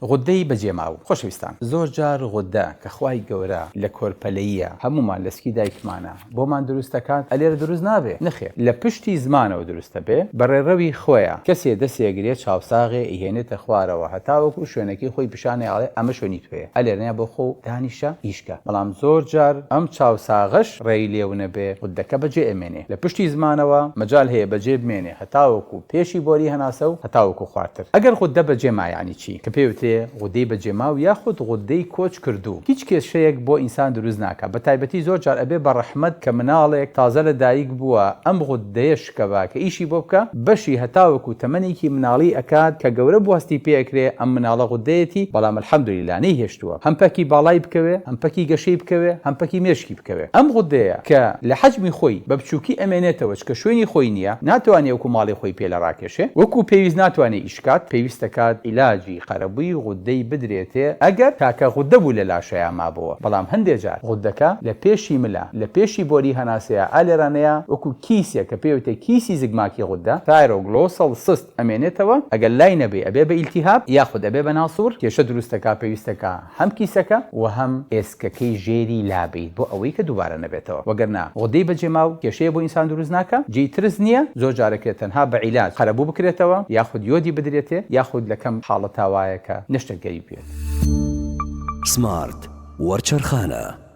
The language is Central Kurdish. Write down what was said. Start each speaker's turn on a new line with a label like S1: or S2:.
S1: غوددەی بەجێماو. خۆشەویستان زۆر جار غوددە کە خوای گەورە لە کۆرپەلەییە هەموومان لە سکی دایکمانا بۆمان دروست دەکات ئەلێرە دروست نابێ نەخێر لە پشتی زمانەوە دروست دەبێ بە ڕێڕەوی خۆیا کەسێ دەسێ گرێ چاوساغێ ئیهێنێتە خوارەوە هەتاوەکو شوێنەکەی خۆی پیشانێ ئەڵێ ئەمە شوێنی تۆیە ئەلێرەیا بۆ خۆو دانیشە ئیش کە بەڵام زۆر جار ئەم چاوساغەش ڕێی لێو نەبێ غوددەکە بەجێ ئەمێنێ لە پشتی زمانەوە مەجال هەیە بەجێ بمێنێ هەتاوەکو پێشی بۆری هەناسە و هەتاوەکو خوارتر. ئەگەر غوددە بەجێ ما یانی چی؟ کە پێی وترێ غوددەی بەجێماو یاخود غوددەی کۆچ کردوو هیچ کێشەیەک بۆ ئینسان دروست ناکا بە تایبەتی زۆر جار ئەبێ بە ڕەحمەت کە مناڵێک تازە لە دایک بووە ئەم غوددەیە شکەبا کە ئیشی بۆ بکا بەشی هەتاوەکو تەمەنێکی مناڵی ئەکات کە گەورە بوو هەستی پێ ئەکرێ ئەم مناڵە غوددەیەتی بەڵام الحمدللە نەیهێشتووە هەم پەکی باڵای بکەوێ هەم پەکی گەشەی بکەوێ هەم پەکی مێشکی بکەوێ. ئەم غوددەیە کە لە حەجمی خۆی بە بچووکی ئەمێنێتەوە چکە شوێنی خۆی نییە، ناتوانێ وەکوو ماڵی خۆی پێ لە ڕاکێشێ، وەکوو پێویست ناتوانێ ئیش کات، پێویست دەکات عیلاجی قەرەبووی غوددەی بدرێتێ ئەگەر تاکە غوددە بوو لە لاشەیا مابۆوە، بەڵام هەندێ جار غوددەکە لە پێشی ملە، لە پێشی بۆری هەناسەیا ئا لێرانەیا وەکوو کیسێک کە پێی وتێ کیسی زگماکی غوددە، Thyroglossal cyst، ئەمێنێتەوە، ئەگەر لای نەبەی ئەبێ بە ئیلتیهاب یاخود ئەبێ بە ناسوور، کێشە دروست دەکا، پێویست دەکا هەم کیسەکە و هەم ئێسکەکەی ژێری لابەیت بۆ ئەوەی کە دووبارە نەبێتەوە وەگەرنا غودەی بەجێماو کێشەیە بۆ ئینسان دروست ناکا جێی ترس نییە زۆر جار ئەکرێت تەنها بە عیلاج قەرەبوو بکرێتەوە یاخود یۆدی بدرێتێ یاخود لە کەم حاڵەتا وایە کە نەشتەرگەری بکرێت.
S2: سمارت وەرچەرخانە.